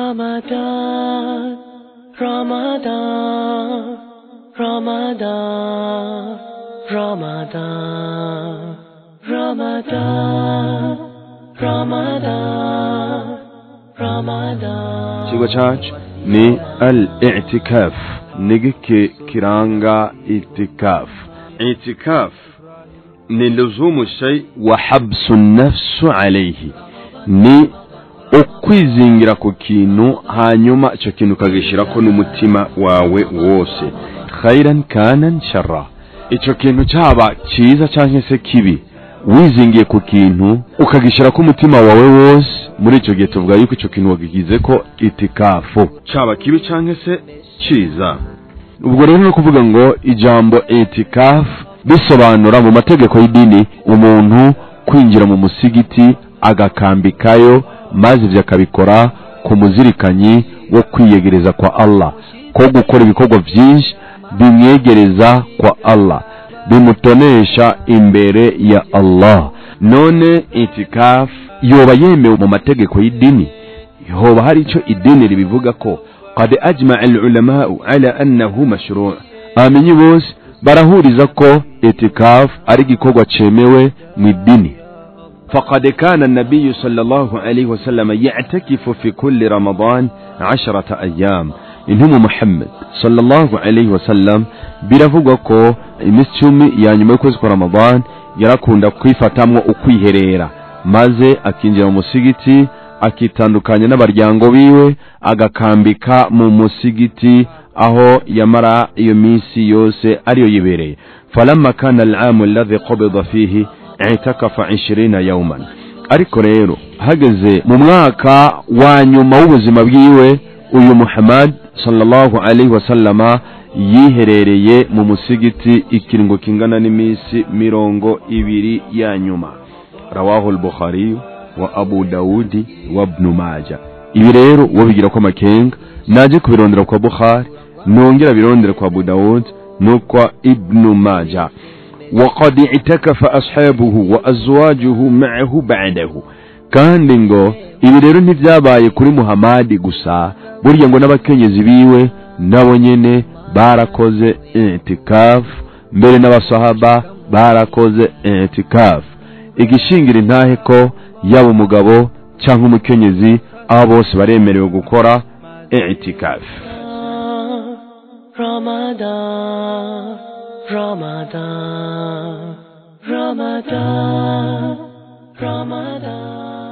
Ramadan, Ramadan, Ramadan, Ramadan, Ramadan, Ramadan, Ramadan. Ikigo cyacu ni al i'tikaf, nigiki kiranga itikaf. Itikaf ni luzumu shay wa habsu nafsu alayhi, ni ukwizingira ku kintu hanyuma icyo kintu ukagishirako n'umutima wawe wose, khairan kanan sharra, icyo kintu cyaba cyiza cyangwa se kibi, wizingiye ku kintu ukagishirako umutima wawe wose, muri icyo gihe tuvuga yuko icyo kintu wagigize ko itikafu, cyaba kibi cyangwa se cyiza. Ubwo rero no kuvuga ngo ijambo itikaf bisobanura mu mategeko y'idini umuntu kwinjira mu musigiti agakambikayo, maze ibyo akabikora ku muzirikanyi wo kwiyegereza kwa Allah, ko gukora ibikorwa byinshi bimwegereza kwa Allah, bimutonesha imbere ya Allah. None itikaf yoba yemewe mu mategeko y'idini? Hoba hari icyo idini ribivuga ko? Qad ajma'a al-ulama ala annahu mashru', amenyi bose barahuriza ko itikaf ari igikorwa cyemewe mu idini. فقد كان النبي صلى الله عليه وسلم يعتكف في كل رمضان 10 أيام. إنهم محمد صلى الله عليه وسلم biravugwa ko iminsi 10 ya nyuma y'ukwezi kwa Ramadan yarakunda kwifatamwo ukwiherera, maze akinjira mu musigiti akitandukanya n'abaryango biwe, agakambika mu musigiti aho yamara iyo minsi yose ariyo yibereye. Falamma kana al-aam alladhi qabida fihi i'takafa 20 yawman. Ariko rero hageze mu mwaka wa nyuma w'ubuzima bwiwe, uyu Muhammad sallallahu alaihi wasallama yiherereye mu musigiti ikiringo kingana n'iminsi 20 ya nyuma. Rawahu al-Bukhari wa Abu Daudi wa Ibn Majah. Ibi rero wo bigira ko makenga naje kubirondera kwa Bukhari, nongera birondera kwa Abu Daud no kwa Ibn Majah. وقد اعتكف أصحابه وأزواجه معه بعده. Kandi ngo ibi rero ntibyabaye kuri Muhammad gusa, burya ngo n'abakenyezi biwe nabo nyene barakoze itikaf, mbere n'abasahaba barakoze itikaf. Igishingira intahe ko yaba umugabo cyangwa umukenyezi, abo bose baremerewe gukora itikaf. Ramadan, Ramadan, Ramadan, Ramadan.